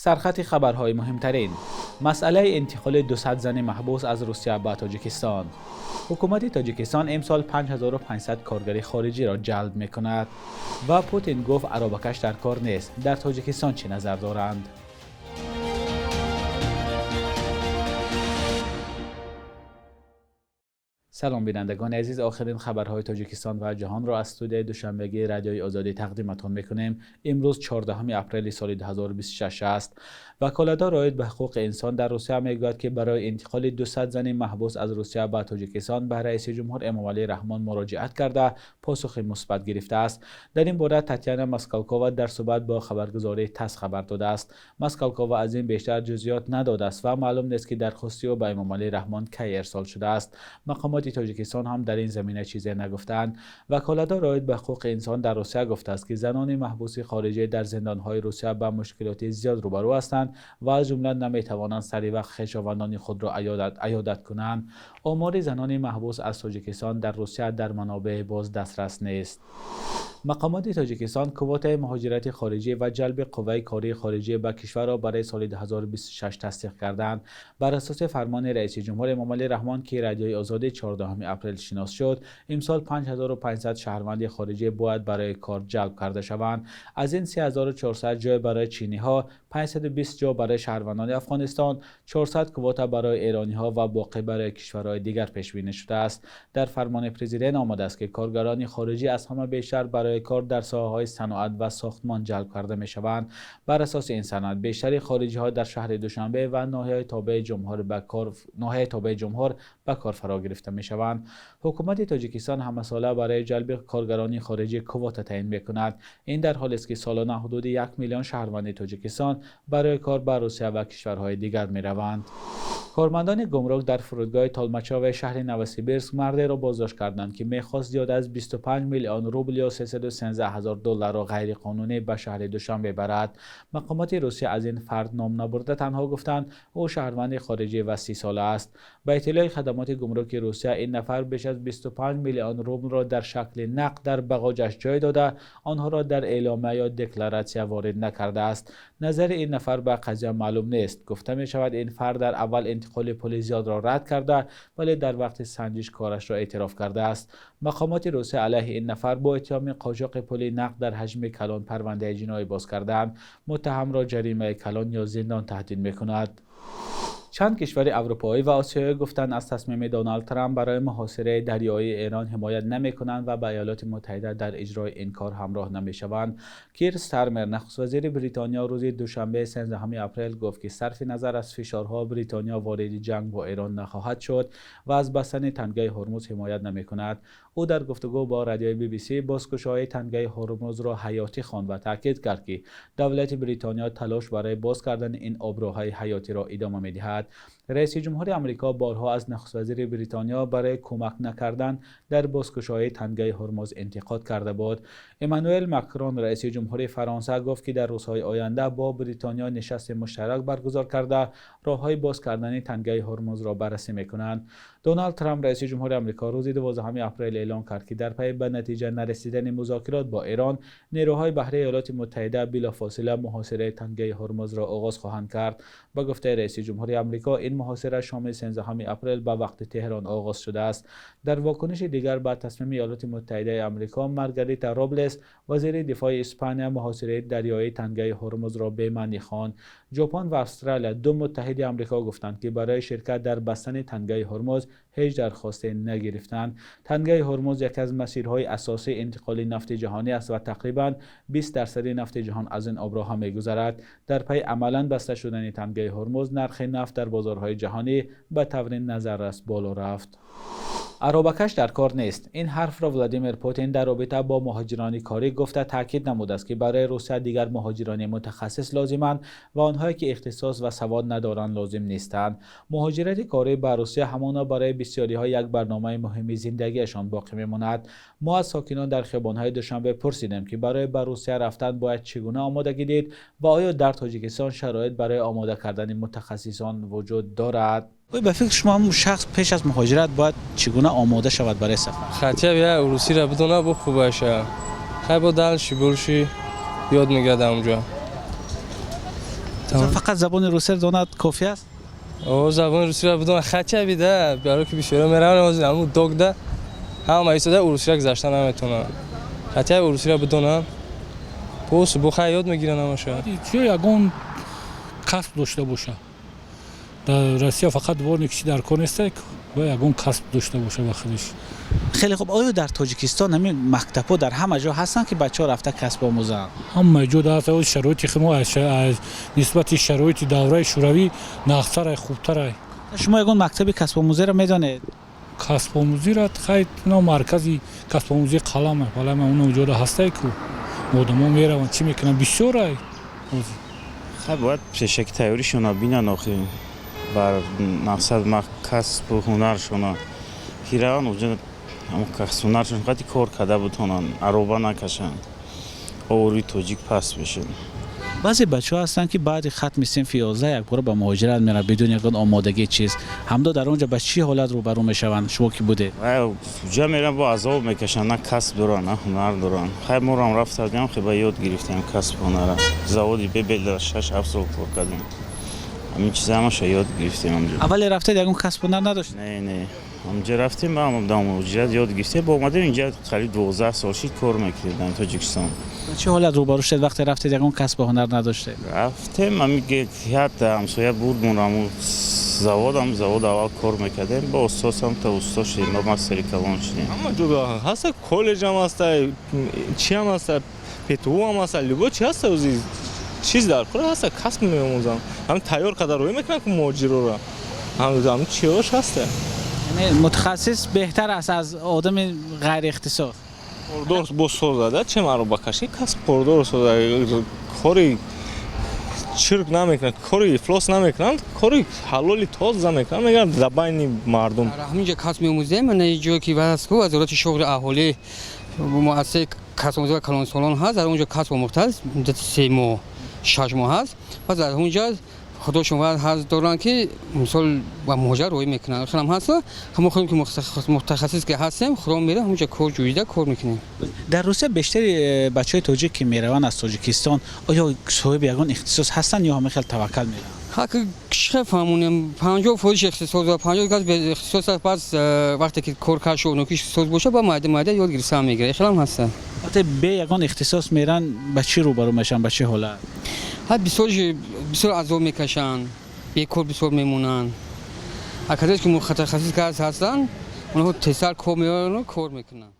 Сархати хабарҳои муҳимтарин: масъалаи интиқоли 200 зани маҳбус аз Русия ба Тоҷикистон. Ҳукумати Тоҷикистон имсол 5500 коргари хориҷиро ҷалб мекунад ва Путин гуфт, аробакаш дар кор нест. Дар Тоҷикистон чӣ назар доранд? Салом, бинандагони азиз. Охирин хабарҳои Тоҷикистон ва ҷаҳонро аз студияи душанбегии Радиои Озодӣ тақдиматон мекунем. Имрӯз 14 апрели соли 2026 аст. Ваколатдор оид ба ҳуқуқи инсон дар Русия мегӯяд, ки барои интиқоли 200 зани маҳбус аз Русия ба Тоҷикистон ба раиси ҷумҳур Эмомалӣ Раҳмон муроҷиат карда, посухи мусбат гирифтааст. Дар ин бора Татяна Москалкова дар суҳбат бо хабаргузории ТАСС хабар додааст. Москалкова аз ин бештар ҷузъиёт надодааст ва маълум нест, ки дархости ӯ ба Эмомалӣ Раҳмон кай ирсол шудааст. Мақомоти Тоҷикистон ҳам дар ин замина чизе нагуфтаанд. Ваколатдор оид ба ҳуқуқи инсон дар Русия гуфтааст, ки занони маҳбуси хориҷӣ дар зиндонҳои Русия ба мушкилоти зиёд рӯбарӯ ҳастанд ва аз ҷумла наметавонанд сари вақт хешовандони худро аёдат кунанд. Омори занони маҳбус аз Тоҷикистон дар Русия дар манобеи боз дастрас нест. Мақомоти Тоҷикистон квотаи муҳоҷирати хориҷӣ ва ҷалби қувваи кории хориҷӣ ба кишварро барои соли 2026 тасдиқ карданд. Бар асоси фармони раиси ҷумҳур Эмомалӣ Раҳмон, ки Радиои Озодӣ 14 апрел шинос шуд, имсол 5500 шаҳрванди хориҷӣ бояд барои кор ҷалб карда шаванд. Аз ин 3400 ҷой барои чиниҳо, 520 ҷо барои шаҳрвандони Афғонистон, 400 квота барои эрониҳо ва боқӣ барои кишварҳои дигар пешбинӣ шудааст. Дар фармони президент омадааст, ки коргарони хориҷӣ аз ҳама бештар барои кор дар соҳаҳои саноат ва сохтмон ҷалб карда мешаванд. Бар асоси ин санад, бештари хориҷиҳо дар шаҳри Душанбе ва ноҳияи тобеи ҷумҳур ба кор фаро гирифта мешаванд. Ҳукумати Тоҷикистон ҳамасола барои ҷалби коргарони хориҷӣ квота таъин мекунад. Ин дар ҳолест, ки солона ҳудуди 1 миллион шаҳрванди Тоҷикистон барои кор ба Русия ва кишварҳои дигар мераванд. Кормандони гумрук дар фурудгоҳи Толмачово шаҳри Новосибирск мардеро боздошт карданд, ки мехост зиёда аз 25 миллион рубл ё 313 ҳазор долларро ғайриқонунӣ ба шаҳри Душанбе барад. Мақомоти Русия аз ин фард ном набурда, танҳо гуфтанд, ӯ шаҳрванди хориҷӣ ва 30-сола аст. Ба иттилои хадамоти гумруки Русия, ин нафар беш аз 25 миллион рублро дар шакли нақд дар бағоҷаш ҷой дода, онҳоро дар эъломия ё декларатсия ворид накардааст. Назари ин нафар ба қазия маълум нест. Гуфта мешавад, ин фард дар аввал интиқоли пули зиёдро рад карда, вале дар вақти санҷиш корашро эътироф кардааст. Мақомоти Русия алайҳи ин нафар бо иттиҳоми қочоқи пули нақд дар ҳаҷми калон парвандаи ҷиноӣ боз кардаанд. Муттаҳамро ҷаримаи калон ё зиндон таҳдид мекунад. Чанд кишвари аврупоӣ ва осиёӣ гуфтанд, аз тасмими Доналд Трамп барои муҳосираи дарёии Эрон ҳимоят намекунанд ва ба Иёлоти Муттаҳида дар иҷрои ин кор ҳамроҳ намешаванд. Кир Стармер, нахуствазири Бритониё, рӯзи душанбе, 13 апрел гуфт, ки сарфи назар аз фишорҳо Бритониё вориди ҷанг бо Эрон нахоҳад шуд ва аз бастани Тангаи Ҳурмуз ҳимоят намекунад. Ӯ дар гуфтугӯ бо радиои BBC бозкушоии Тангаи Ҳурмузро ҳаётӣ хонд ва таъкид кард, ки давлати Бритониё талош барои боз кардани ин оброҳаи ҳаётиро идома медиҳад. Раиси ҷумҳури Амрико борҳо аз нахуствазири Бритониё барои кӯмак накардан дар бозкушоии Тангаи Ҳурмуз интиқод карда буд. Эммануэл Макрон, раиси ҷумҳури Фаронса, гуфт, ки дар рӯзҳои оянда бо Бритониё нишасти муштарак баргузор карда, роҳҳои боз кардани Тангаи Ҳурмузро баррасӣ мекунанд. Доналд Трамп, раиси ҷумҳури Амрико, рӯзи 12 апрел эълон кард, ки дар пайи ба натиҷа нарасидани музокирот бо Эрон нерӯҳои баҳрии Иёлоти Муттаҳида билофосила муҳосираи Тангаи Ҳурмузро оғоз хоҳанд кард. Ба гуфтаи раиси ҷумҳури Амрико, ин муҳосира шоми 13 апрел ба вақти Теҳрон оғоз шудааст. Дар вокуниши дигар ба тасмими Иёлоти Муттаҳидаи Амрико, Маргарита Роблес, вазири дифои Испания, муҳосираи дарёии Тангаи Ҳурмузро бемаънӣ хонд. Ҷопон ва Австралия, ду муттаҳиди Амрико, гуфтанд, ки барои ширкат дар бастани Тангаи Ҳурмуз ҳеҷ дархосте нагирифтанд. Тангаи Ҳурмуз яке аз масирҳои асосии интиқоли нафти ҷаҳонӣ аст ва тақрибан 20 дарсади нафти ҷаҳон аз ин оброҳа мегузарад. Дар пайи амалан баста шудани Тангаи Ҳурмуз нархи нафт дар бозорҳои ҷаҳонӣ ба таври назаррас боло рафт. Аробакаш дар кор нест. Ин ҳарфро Владимир Путин дар робита бо муҳоҷирони корӣ гуфта, таъкид намудааст, ки барои Русия дигар муҳоҷирони мутахассис лозиманд ва онҳое, ки ихтисос ва савод надоранд, лозим нестанд. Муҳоҷирати корӣ ба Русия ҳамоно барои бисёриҳо як барномаи муҳими зиндагиашон боқӣ мемонад. Мо аз сокинон дар хиёбонҳои Душанбе пурсидем, ки барои ба Русия рафтан бояд чӣ гуна омодагӣ дид ва оё дар Тоҷикистон шароит барои омода кардани мутахассисон вуҷуд дорад. Ба фикри шумо, ҳамун шахс пеш аз муҳоҷират бояд чӣ гуна омода шавад барои сафар? Хотя бы як русиро бидона, бо хубаша. Хай, бо дальше больше ёд мегирад онҷо. Фақат забони русиро донад кофӣ аст? Забони русиро бидонад хотя бы да, барои ки бисёра мераванд ҳамун догда ҳама истода урусиро гузашта наметавонанд. Хотя бы урусиро бидонанд, боз бо хай ёд мегиранд ҳамаша. Чӣ ягон касб дошта боша. Дар Россия фақат дворник чӣ дар кор нест, бояд ягон касб дошта боша ба худаш. Хеле хуб, оё дар Тоҷикистон ҳамин мактабҳо дар ҳама ҷо ҳастанд, ки бачаҳо рафта касб омӯзанд? Ҳама ҷо ҳаст. Шароити мо аз нисбати шароити давраи Шӯравӣ нағзтарай, хубтарай. Шумо ягон мактаби касбомӯзиро медонед? Касбомӯзиро хай маркази касбомӯзии қалам вале он ҷода ҳастай ку одамо мераванд, чӣ мекунанд, бисёрай. Хай бояд пешаки тайёришона бинанд, охи бар мақсад касбу ҳунаршона ки раванд уҷа касб ҳунаршон қати кор карда бутонанд, ароба накашанд, овори тоҷик паст бешад. Баъзе бачаҳо ҳастанд, ки баъди хатми синфи 11 якбора ба муҳоҷират мераванд бидуни ягон омодагӣ чиз. Ҳамдо дар он ҷо ба чӣ ҳолат рӯбарӯ мешаванд, шумо ки будед? Уҷа мераванд, бо азоб мекашанд, на касб доранд, на ҳунар доранд. Хай морам рафта будем, хай ба ёд гирифтем касб ҳунара. Заводи бебел 6-7 сол кор кардем. Ҳамин чиза ҳамаша ёд гирифтем онҷо. Аввале рафтед ягон касб ҳунар надоштед? Не, не. Онҷо рафтем, ба муҳоҷират ёд гирифтем, бо омадем инҷа қариб 12 сол шид кор мекардем дар Тоҷикистон. Ба чӣ ҳолат рӯбарӯ шудед вақте рафтед ягон касбу ҳунар надоштед? Рафтем, ҳатто ҳамсоя бурдмон ҳамун завод, ҳам завод аввал кор мекардем, бо устосам то усто шудем, ба мастери калон шудем. Ҳама ҷо ҳаста, коллеҷ ҳам ҳаста, чӣ ҳам ҳаста, ПТУ ҳам ҳаста, любой чи ҳаста, ози чиз дар кор ҳаста, касб меомӯзам. Ҳам тайёр карда рӯй мекунанд ку муҳоҷирора. Ҳам чиҳош ҳаста. Яъне мутахассис беҳтар аст аз одами ғайриихтисос. Кордор бо созада, че маробакашӣ касб кордор соза, кори чирк намекунанд, кори ифлос намекунанд, кори ҳалоли тоза мекунанд, мегӯянд дар байни мардум. Ҳамин ҷо касб меомӯзем, ман ҷое ки васт ку вазорати шуғли аҳолӣ муассисаи касбомӯзӣ ва калонсолон ҳаст, дар он ҷо касб омӯхтааст, муддати 3 моҳ, 6 моҳ ҳаст. Пас дар он ҷо худошон ҳаст доранд, ки мисол ба муҳоҷират рӯй мекунанд. Хелам ҳаст, ҳамо худем ки мутахассис ки ҳастем, худо меравем ҳамонҷо кор ҷӯида кор мекунем. Дар Русия бештари бачаҳои тоҷик ки мераванд аз Тоҷикистон, оё соҳиби ягон ихтисос ҳастанд ё ҳама хел таваккал мераванд? Ҳа, чӣ фаҳмонем, 50% ихтисос ва 50 кас без ихтисос. Пас вақте ки кор кард шуд, ки ихтисос бошад, ба майда майда ёд гирифта мегирад. Хелам ҳаст. Вақте бе ягон ихтисос мераванд, ба чӣ рӯбарӯ мешаванд, ба чӣ ҳолат? Ҳа, бисёр бисёр азоб мекашанд, бекор бисёр мемонанд. А касое ки мутахассис кас ҳастанд, онҳо тезтар кор меоранд, кор мекунанд.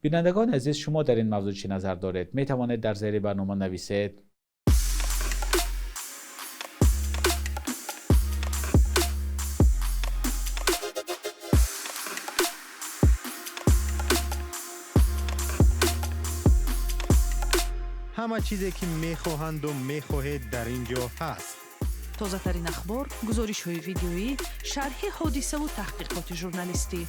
Бинандагони азиз, шумо дар ин мавзӯъ чӣ назар доред? Метавонед дар зери барнома нависед. Ҳама чизе ки мехоҳанду мехоҳед дар ин ҷо ҳаст. Тозатарин ахбор, гузоришҳои видеоӣ, шарҳи ҳодисаву таҳқиқоти журналистӣ.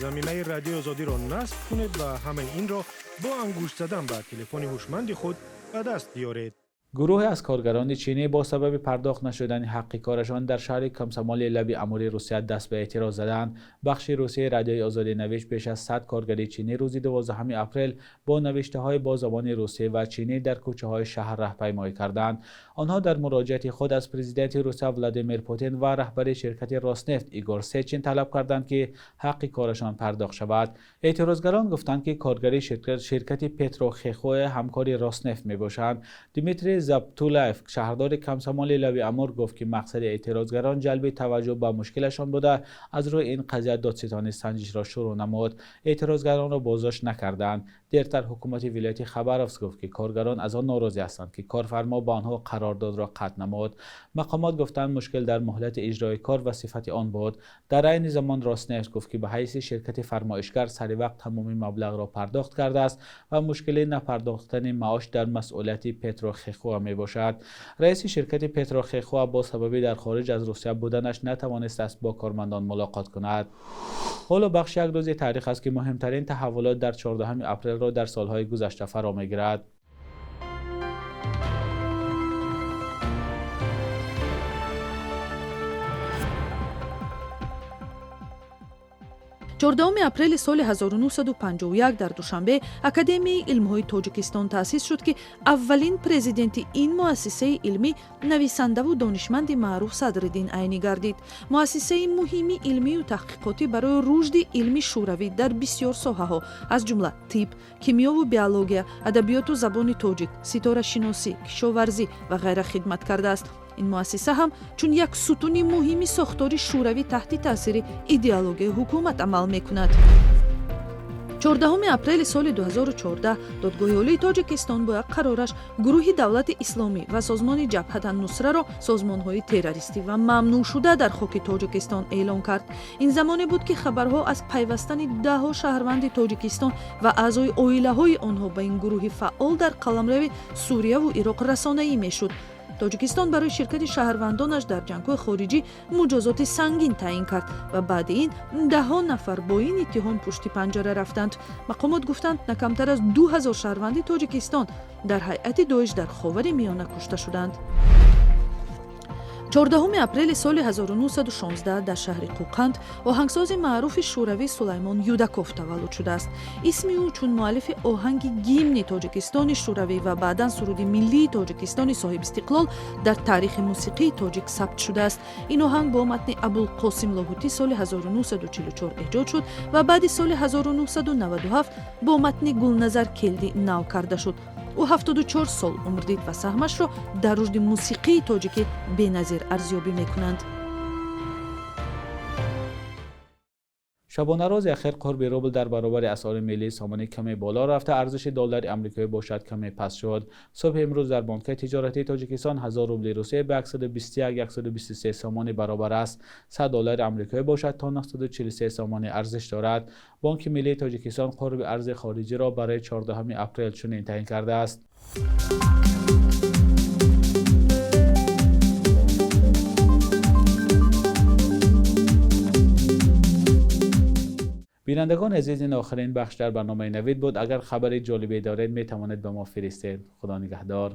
Замимаи Радиои Озодиро насб кунед ва ҳамаи инро бо ангушт задан ба телефони ҳушманди худ ба даст биёред. Гурӯҳе аз коргарони чинӣ бо сабаби пардохт нашудани ҳаққи корашон дар шаҳри Комсомоли лаби Амури Русия даст ба эътироз заданд. Бахши русии Радиои Озодӣ навишт, беш аз 100 коргари чинӣ рӯзи 12 апрел бо навиштаҳои бо забони русӣ ва чинӣ дар кӯчаҳои шаҳр раҳпаймоӣ карданд. Онҳо дар муроҷиати худ аз президенти Русия Владимир Путин ва раҳбари ширкати Роснефт Игор Сечин талаб карданд, ки ҳаққи корашон пардохт шавад. Эътирозгарон гуфтанд, ки коргари ширкати Петрохехое ҳамкори Роснефт мебошанд. Дмитрий Заптулаев, шаҳрдори Комсомоли лаби Амур, гуфт, ки мақсади эътирозгарон ҷалби таваҷҷӯҳ ба мушкилашон буда, аз рӯи ин қазия додситонӣ санҷишро шурӯъ намуд. Эътирозгаронро боздошт накарданд. Дертар ҳукумати вилояти Хабаровск гуфт, ки коргарон аз он норозӣ ҳастанд, ки корфармо ба онҳо қарордодро қатъ намуд. Мақомот гуфтанд, мушкил дар муҳлати иҷрои кор ва сифати он буд. Дар айни замон Роснефт гуфт, ки ба ҳайси ширкати фармоишгар сари вақт тамоми маблағро пардохт кардааст ва мушкили напардохтани маош дар масъулияти Петрохехуа мебошад. Раиси ширкати Петрохехуа бо сабаби дар хориҷ аз Русия буданаш натавонистааст бо кормандон мулоқот кунад. Ҳоло бахши як рӯзи таърих аст, ки муҳимтарин таҳаввулот дар 14 апрелро дар солҳои гузашта фаро мегирад. 14 апрели соли 1951 дар Душанбе Академияи илмҳои Тоҷикистон таъсис шуд, ки аввалин президенти ин муассисаи илмӣ нависандаву донишманди маъруф Садриддин Айнӣ гардид. Муассисаи муҳими илмию таҳқиқотӣ барои рушди илми шӯравӣ дар бисёр соҳаҳо, аз ҷумла тиб, кимиёву биология, адабиёту забони тоҷик, ситорашиносӣ, кишоварзӣ ва ғайра хидмат кардааст. Ин муассиса ҳам чун як сутуни муҳими сохтори шӯравӣ таҳти таъсири идеологияи ҳукумат амал мекунад. 14 апрели соли 2014 Додгоҳи Олии Тоҷикистон бо як қарораш гурӯҳи Давлати Исломӣ ва созмони Ҷабҳат ан-Нусраро созмонҳои террористӣ ва мамнӯъшуда дар хоки Тоҷикистон эълон кард. Ин замоне буд, ки хабарҳо аз пайвастани даҳҳо шаҳрванди Тоҷикистон ва аъзои оилаҳои онҳо ба ин гурӯҳи фаъол дар қаламрави Сурияву Ироқ расонаӣ мешуд. Тоҷикистон барои ширкати шаҳрвандонаш дар ҷангҳои хориҷӣ муҷозоти сангин таъин кард ва баъди ин даҳҳо нафар бо ин иттиҳом пушти панҷара рафтанд. Мақомот гуфтанд, на камтар аз 2000 шаҳрванди Тоҷикистон дар ҳайати Доиш дар Ховари Миёна кушта шуданд. 14 апрели соли 1916 дар шаҳри Қӯқанд оҳангсози маъруфи шӯравӣ Сулаймон Юдаков таваллуд шудааст. Исми ӯ чун муаллифи оҳанги гимни Тоҷикистони шӯравӣ ва баъдан суруди миллии Тоҷикистони соҳибистиқлол дар таърихи мусиқии тоҷик сабт шудааст. Ин оҳанг бо матни Абулқосим Лоҳутӣ соли 1944 эҷод шуд ва баъди соли 1997 бо матни Гулназар Келдӣ нав карда шуд. Ӯ 74 сол умр дид ва саҳмашро дар рушди мусиқии тоҷикӣ беназир арзёбӣ мекунанд. Шабонарӯзи ахир қурби рубл дар баробари асъори миллии сомонӣ каме боло рафта, арзиши доллари амрикоӣ бошад каме паст шуд. Субҳи имрӯз дар бонкҳои тиҷоратии Тоҷикистон 1000 рубли Русия ба 121-123 сомонӣ баробар аст. 100 доллари амрикоӣ бошад то 943 сомонӣ арзиш дорад. Бонки миллии Тоҷикистон қурби арзи хориҷиро барои 14 апрел чунин таъин кардааст. Бинандагони азиз, ин охирин бахш дар барномаи Навид буд. Агар хабари ҷолибе доред, метавонед ба мо фиристед. Худо нигаҳдор.